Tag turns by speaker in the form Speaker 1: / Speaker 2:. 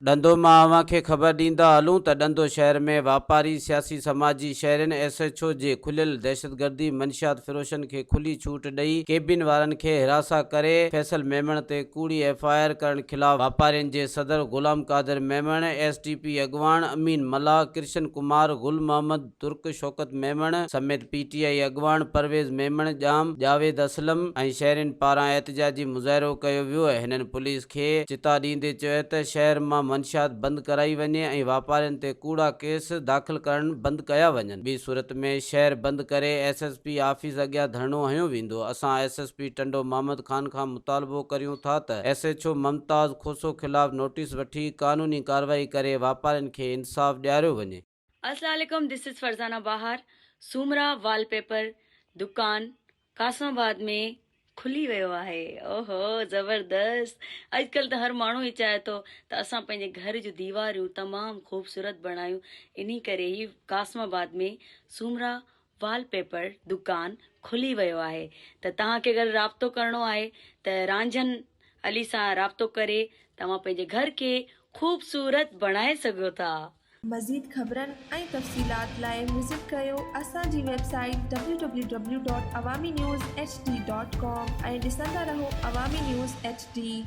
Speaker 1: ڏندو مان اوهان کي خبر ڏيندا هلون ته ڏندو شهر ۾ واپاري، سياسي سماجي شهرين ايس ايڇ او جي کليل دهشتگردي، منشيات فروشن کي کلي ڇوٽ ڏئي ڪيبين وارن کي هراسان ڪري فيصل ميمڻ تي ڪوڙي ايف I R ڪرڻ خلاف واپارين جي صدر Ghulam Qadir Memon, S T P اڳواڻ امين ملاح، ڪرشن ڪمار، گل محمد ترڪ، شوڪت ميمڻ سميت پي ٽي آء اڳواڻ پرويز ميمڻ، ڄام جاويد اسلم ۽ شهرين پاران احتجاجي مظاهرو ڪيو ويو هنن پوليس کي چتاء ڏيندي چيو ته شهر مان منشيات بند ڪرائي وڃي ۽ واپارين تي ڪوڙا ڪيس داخل ڪرڻ بند ڪيا وڃن ٻي صورت ۾ شهر بند ڪري ايس ايس پي آفيس اڳيان ڌرڻو هنيو ويندو اسان S S P Tando Muhammad Khan کان مطالبو ڪريون ٿا ته S H O Mumtaz Khoso خلاف نوٽيس وٺي قانوني ڪارروائي ڪري واپارين کي انصاف ڏياريو وڃي.
Speaker 2: السلام عليڪم this is Farzana Bahar Soomra wallpaper دڪان قاسم آباد ۾ کلي ويو آهي اوهو زبردست اڄڪلهه ته هر ماڻهو ئي چاهي ٿو ته اسان پنهنجي گهر جون ديواريون تمام خوبصورت بڻايون انهي ڪري هي قاسم آباد ۾ سومرا وال پيپر دڪان کلي ويو آهي ته توهان کي اگر رابطو ڪرڻو آهي ته رانجهن علي سان رابطو ڪري توهان پنهنجي گهر کي خوبصورت بڻائي سگهو ٿا.
Speaker 3: مزيد خبرن ۽ تفصيلات لاء وزٽ ڪريو اسان جي website W W W dot Awami news H D dot com ۽ ڏسندا رهو عوامي نيوز ايڇ ڊي.